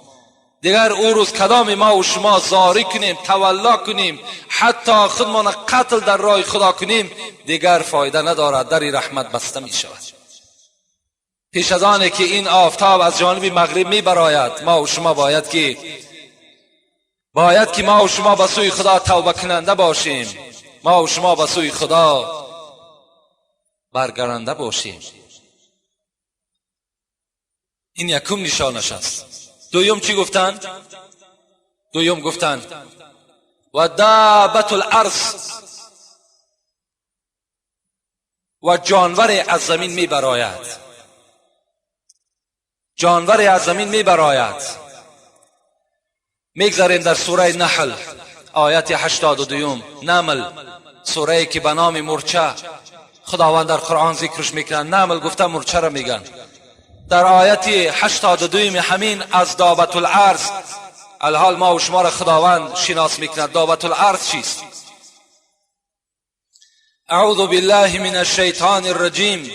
دیگر او روز کدام ما و شما زاری کنیم، تولا کنیم، حتی خودمان قتل در راه خدا کنیم، دیگر فایده ندارد، در رحمت بسته می شود. پیش از آنه که این آفتاب از جانب مغرب می براید، ما و شما باید که ما و شما به سوی خدا توبه کننده باشیم، ما و شما به سوی خدا برگرنده باشیم. این یکم نشانش است. دویم چی گفتند؟ دویم گفتند و دابت الارض، و جانور از زمین می براید. جانور از زمین می براید. میگذاریم در سوره نحل آیت 82. نمل، سوره که به نام مورچه خداوند در قرآن ذکرش میکنن. نمل گفته مورچه را میگن. در آیت 82 همین از دابت الارض، الحال ما و شما را خداوند شناس میکند. دابت الارض چیست؟ اعوذ بالله من الشیطان الرجیم.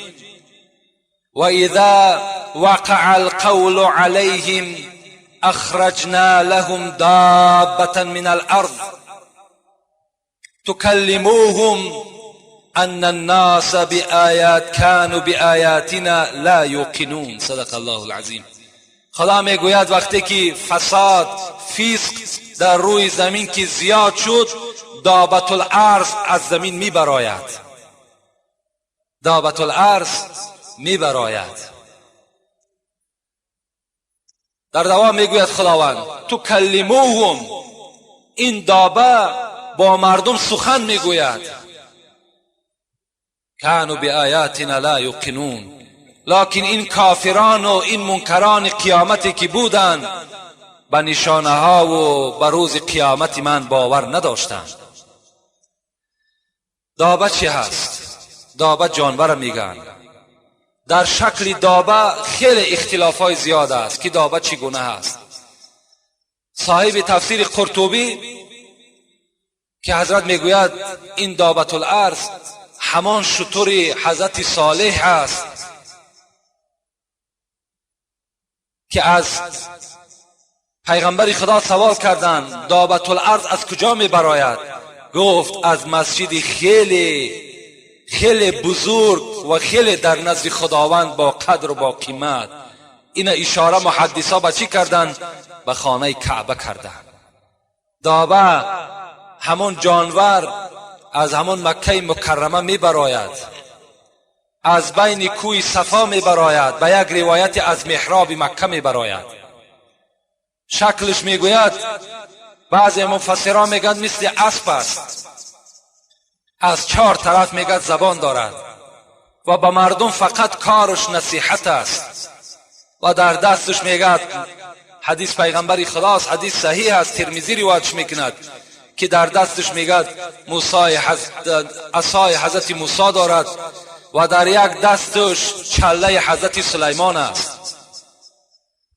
واذا وقع القول عليهم اخرجنا لهم دابة من الارض تكلموهم ان الناس بآیات كانوا بآیاتنا لا یوقنون. صدق الله العظیم. خدا میگوید وقتی که فساد، فسق در روی زمین که زیاد شد، دابت الارض از زمین میبراید. دابت الارض میبراید. در دوام میگوید خداوند تکلموهم، این دابه با مردم سخن میگوید. كانوا بآیاتنا لا یوقنون. لکن این کافران و این منکران قیامتی که بودند به نشانه ها و به روز قیامت من باور نداشتند. دابه چی هست؟ دابه جانور میگن. در شکل دابه خیلی اختلاف های زیاد است که دابه چگونه هست. صاحب تفسیر قرطبی که حضرت میگوید این دابت الارض همان شتر حضرت صالح است که از پیغمبر خدا سوال کردند دابت الارض از کجا می براید؟ گفت از مسجد خیلی خیلی بزرگ و خیلی در نزد خداوند با قدر و با قیمت. این اشاره محدثا به چی کردند؟ به خانه کعبه کردند. دابه همون جانور از همون مکه مکرمه می براید، از بین کوی صفا می براید، به یک روایت از محراب مکه می براید. شکلش میگوید بعضی مفسران میگن مثل اسب است، از چهار طرف میگد زبان دارد و به مردم فقط کارش نصیحت است و در دستش میگد، حدیث پیغمبر خداست، حدیث صحیح است، ترمذی روایتش میکند که در دستش میگد عصای حضرت موسی دارد و در یک دستش چله حضرت سلیمان است.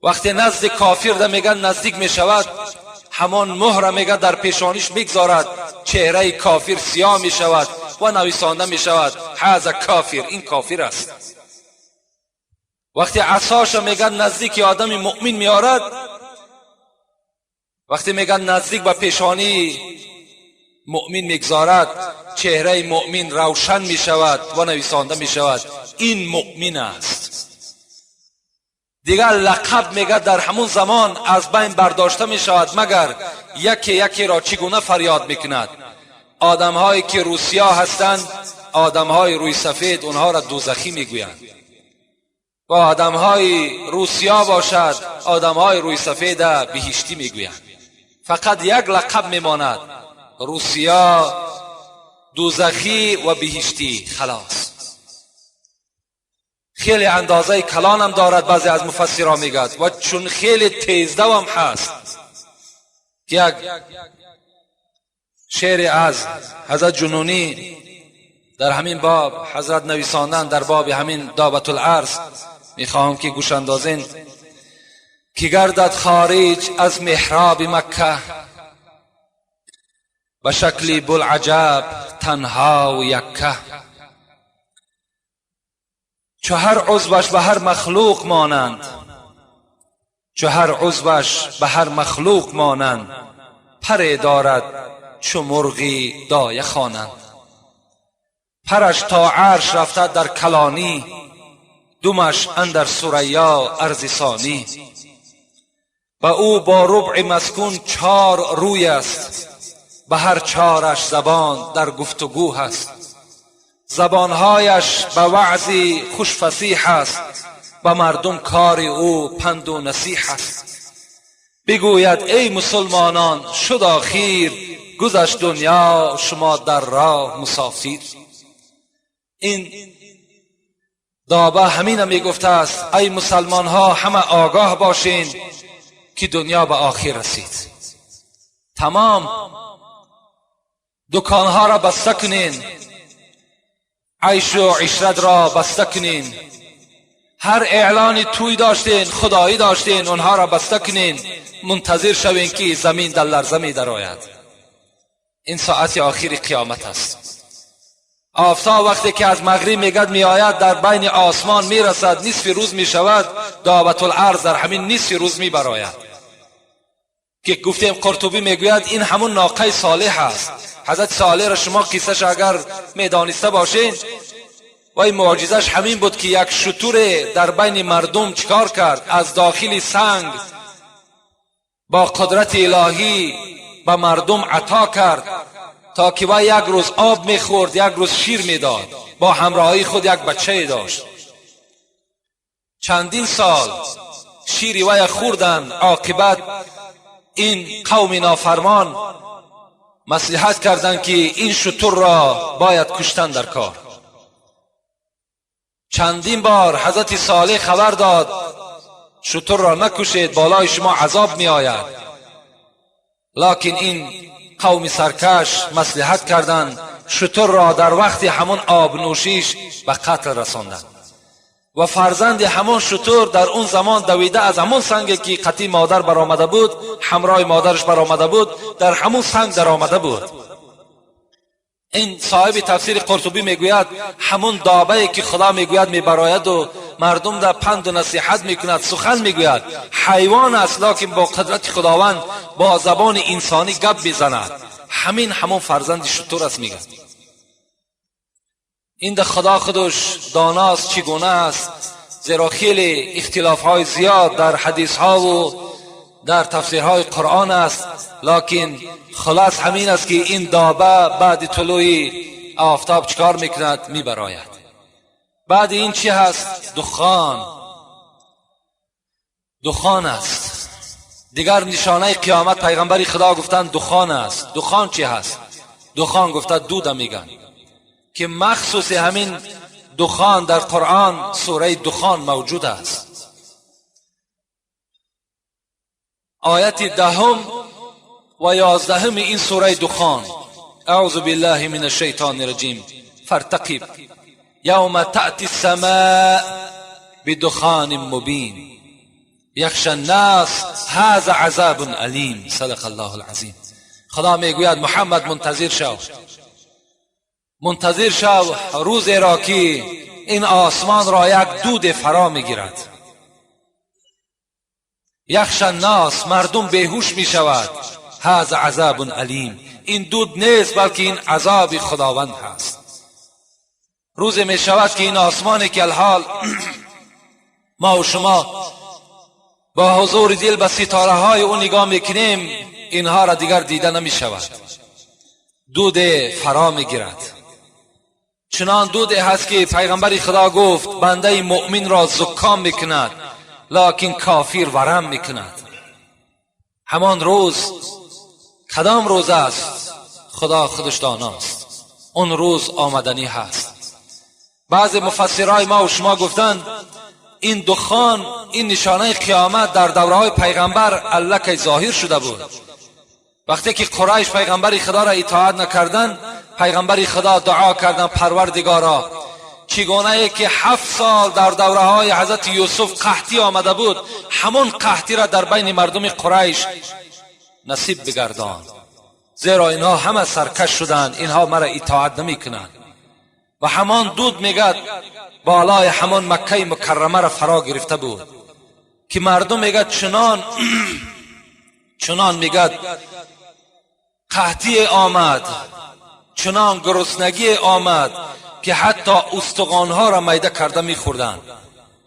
وقتی نزد کافر ده میگن نزدیک میشود، همان مهر میگه در پیشانیش میگذارد، چهره کافر سیاه میشود و نویسانده میشود هذا کافر، این کافر است. وقتی عصاش میگن نزدیک آدم مؤمن میارد، وقتی میگن نزدیک به پیشانی مؤمن میگذارد، چهره مؤمن روشن میشود و نویسانده میشود این مؤمن است. دیگر لقب میگه در همون زمان از بین برداشته میشود، مگر یکی یکی را چگونه فریاد میکند. آدم هایی که روسیا هستند، آدم های روی سفید، اونها را دوزخی میگویند، و آدم های روسیا باشد، آدم های روی سفید بهشتی میگویند. فقط یک لقب میماند، روسیا، دوزخی و بهشتی، خلاص. خیلی اندازه کلان هم دارد، بعضی از مفسرها میگد، و چون خیلی تیزدو هم هست. یک شعر از حضرت جنونی در همین باب حضرت نویساندن، در باب همین دابت الارض، میخواهم که گوش اندازین. که گردد خارج از محراب مکه، به شکل بلعجب تنها و یکه، چو هر عضوش به هر مخلوق مانند، چو هر عضوش به هر مخلوق مانند، پر دارد چو مرغی دایه خوانند. پرش تا عرش رفته در کلانی، دمش اندر ثریا ارض ثانی. و او با ربع مسکون چار روی است، به هر چارش زبان در گفتگو هست. زبانهایش به وعظی خوش فصیح است، به مردم کار او پند و نصیح است. بگوید ای مسلمانان شد آخیر، گذشت دنیا شما در راه مسافیر. این دابه همین میگفته است ای مسلمان ها همه آگاه باشین که دنیا به آخر رسید. تمام دکانها را بسته کنین، عیش و عشرت را بسته کنین، هر اعلانی توی داشتین خدایی داشتین اونها را بسته کنین، منتظر شوین که زمین در لرزه می درآید. این ساعت آخر قیامت است. آفتاب وقتی که از مغرب میگد میآید در بین آسمان میرسد، نصف روز میشود، دابة الارض در همین نصف روز میبراید که گفتیم قرطبی میگوید این همون ناقه صالح است. حضرت صالح را شما قصهش اگر میدانسته باشین، و این معجزش همین بود که یک شتر در بین مردم چیکار کرد؟ از داخل سنگ با قدرت الهی به مردم عطا کرد تا که وی یک روز آب میخورد، یک روز شیر میداد، با همراهی خود یک بچه داشت. چندین سال شیری وی خوردن. عاقبت این قوم نافرمان مصلحت کردند که این شتر را باید کشتن در کار. چندین بار حضرت صالح خبر داد شتر را نکشید، بالای شما عذاب می آید. لکن این قوم سرکش مصلحت کردند، شتر را در وقت همون آب نوشیش به قتل رساندند و فرزند همون شتر در اون زمان دویده از همون سنگی که قطی مادر برآمده بود، همراه مادرش برآمده بود، در همون سنگ در آمده بود. این صاحب تفسیر قرطبی میگوید همون دابه که خدا میگوید میبراید و مردم در پند و نصیحت میکند، سخن میگوید، حیوان است لکن با قدرت خداوند با زبان انسانی گپ میزند، همین همون فرزند شتر است. میگه این ده خدا خودش داناست چگونه است، زیرا خیلی اختلاف های زیاد در حدیث ها و در تفسیرهای قرآن است، لکن خلاص همین است که این دابه بعد طلوع آفتاب چکار میکند؟ میبراید. بعد این چی هست؟ دخان. دخان است. دیگر نشانه قیامت پیغمبر خدا گفتن دخان است. دخان چی هست؟ دخان گفته دود میگن که مخصوص همین دخان در قرآن سوره دخان موجود است. آیت 10 و 11 این سوره دخان: اعوذ بالله من الشیطان الرجیم، فارتقب یوم تأتی السماء بدخان مبین یخشى الناس هذا عذاب الیم. صدق الله العظیم. خدا میگوید محمد منتظر شو، منتظر شو روزی را که این آسمان را یک دود فرا میگیرد. یخشى الناس، مردم بیهوش می شود. هذا عذاب الیم، این دود نیست بلکه این عذاب خداوند هست. روز می شود که این آسمانی که الحال ما و شما با حضور دل به ستاره های او نگاه میکنیم، اینها را دیگر دیده نمی شود. دود فرا میگیرد. چنان دود هست که پیغمبر خدا گفت بنده مؤمن را زکام میکند لکن کافر ورم میکند. همان روز کدام روز است؟ خدا خودش داناست. اون روز آمدنی هست. بعض مفسرای ما و شما گفتند این دخان، این نشانه قیامت در دوره های پیغمبر الکی ظاهر شده بود. وقتی که قریش پیغمبر خدا را اطاعت نکردن، پیغمبر خدا دعا کردن پروردگارا چگونه که 7 سال در دوره های حضرت یوسف قحطی آمده بود، همون قحطی را در بین مردم قریش نصیب بگردان، زیرا اینها همه سرکش شدند، اینها مرا اطاعت نمی کنند. و همان دود میگد بالای همان مکه مکرمه را فرا گرفته بود. که مردم میگه چنان چنان میگه قحطی آمد، چنان گرسنگی آمد که حتی استخوانها را میده کرده میخوردند.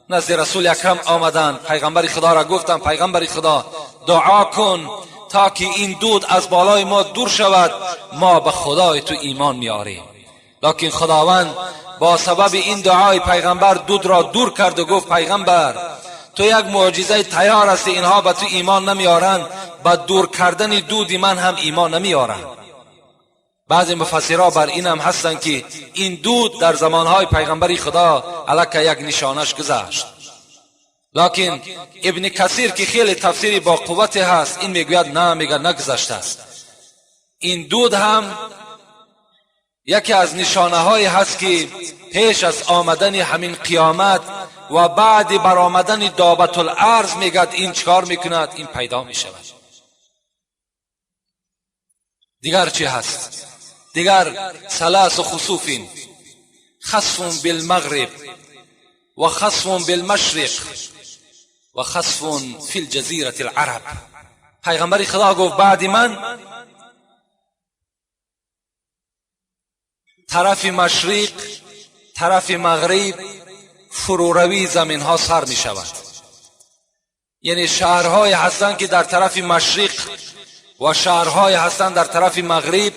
نزد رسول اکرم آمدند، پیغمبر خدا را گفتند پیغمبر خدا دعا کن تا که این دود از بالای ما دور شود، ما به خدای تو ایمان میاریم. لکن خداوند با سبب این دعای پیغمبر دود را دور کرد و گفت پیغمبر تو یک معجزه تیار هستی، اینها به تو ایمان نمیارند، به دور کردن دودی من هم ایمان نمیارند. بعضی مفسرها بر این هم هستند که این دود در زمانهای پیغمبر خدا علیه یک نشانش گذشت. لکن ابن کثیر که خیلی تفسیری با قوت هست این میگوید نه، میگه نگذشته است. این دود هم یکی از نشانه های هست که پیش از آمدن همین قیامت و بعد برآمدن دابة الارض میگد این چکار میکند؟ این پیدا میشود. دیگر چی هست؟ دیگر ثلاث خسوف، خسف بالمغرب و خسف بالمشرق و خسف فی الجزیرة العرب. پیغمبر خدا گفت بعد من طرف مشرق طرف مغرب فروروی زمین ها سر می شود. یعنی شهرهای هستند که در طرف مشرق و شهرهای هستند در طرف مغرب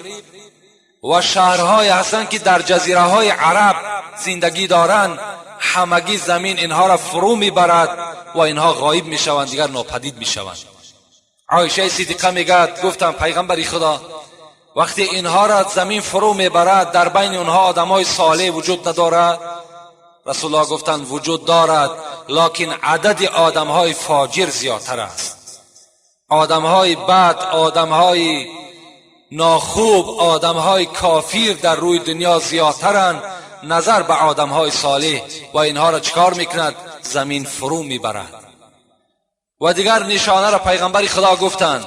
و شهرهای هستند که در جزیره های عرب زندگی دارند، همگی زمین اینها را فرو میبرد و اینها غایب میشوند، دیگر ناپدید میشوند. عایشه صدیقه میگد گفتم پیغمبر خدا وقتی اینها را زمین فرو میبرد در بین اونها آدمای صالح وجود ندارد؟ رسول الله گفتند وجود دارد، لکن عدد آدمهای فاجر زیادتر است. آدمهای بد، آدمهای ناخوب، آدمهای کافر در روی دنیا زیادترند نظر به آدمهای صالح و اینها را چکار میکند؟ زمین فرو میبرد. و دیگر نشانه را پیغمبر خدا گفتند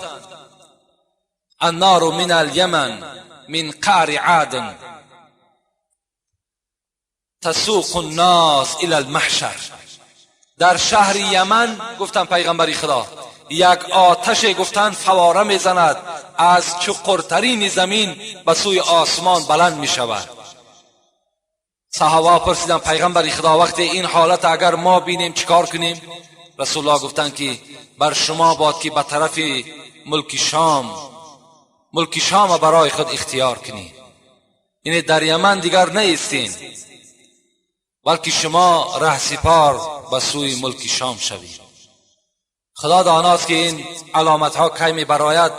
النار من الیمن من قعر عاد تسوق الناس الى المحشر. در شهر یمن گفتن پیغمبر خدا یک آتش گفتن فواره میزند، از چقرترین زمین به سوی آسمان بلند می شود. صحابه پرسیدن پیغمبر خدا وقتی این حالت اگر ما بینیم چیکار کنیم؟ رسول الله گفتند که بر شما باد که به طرف ملک شام برای خود اختیار کنید. یعنی در یمن دیگر نیستین، بلکه شما ره سپار به سوی ملک شام شوید. خدا داناست که این علامت ها کی می براید،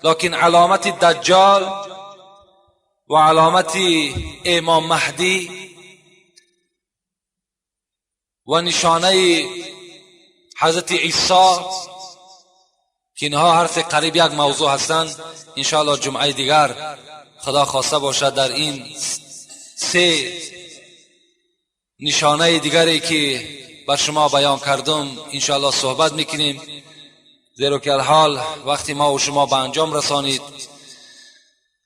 لکن علامت دجال و علامت امام مهدی و نشانه حضرت عیسی که اینها هر سه قریب یک موضوع هستند، انشاءالله جمعه دیگر خدا خواسته باشد در این سه نشانه دیگری که بر شما بیان کردم انشاءالله صحبت میکنیم. زیرا که الحال وقتی ما و شما به انجام رسانید،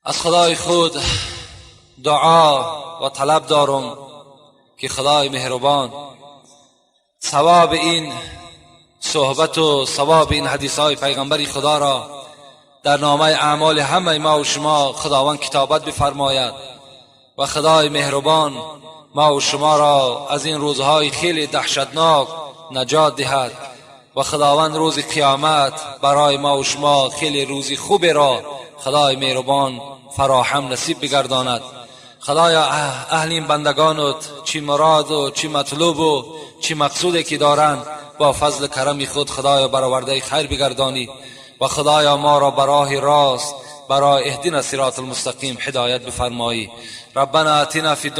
از خدای خود دعا و طلب دارم که خدای مهربان ثواب این صحبت و ثواب این حدیث های پیغمبر خدا را در نامه اعمال همه ما و شما خداوند کتابت بفرماید و خدای مهربان ما و شما را از این روزهای خیلی دهشتناک نجات دهد و خداوند روز قیامت برای ما و شما خیلی روزی خوبی را خدای مهربان فراهم نصیب بگرداند. خدایا اهل این بندگانت چی مراد و چی مطلوب و چی مقصودی که دارند با فضل کرم خود خدایا برآورده خیر بگردانی و خدایا ما را براه راست برای اهدنا صراط المستقیم هدایت بفرمایی. ربنا آتنا فی الدنیا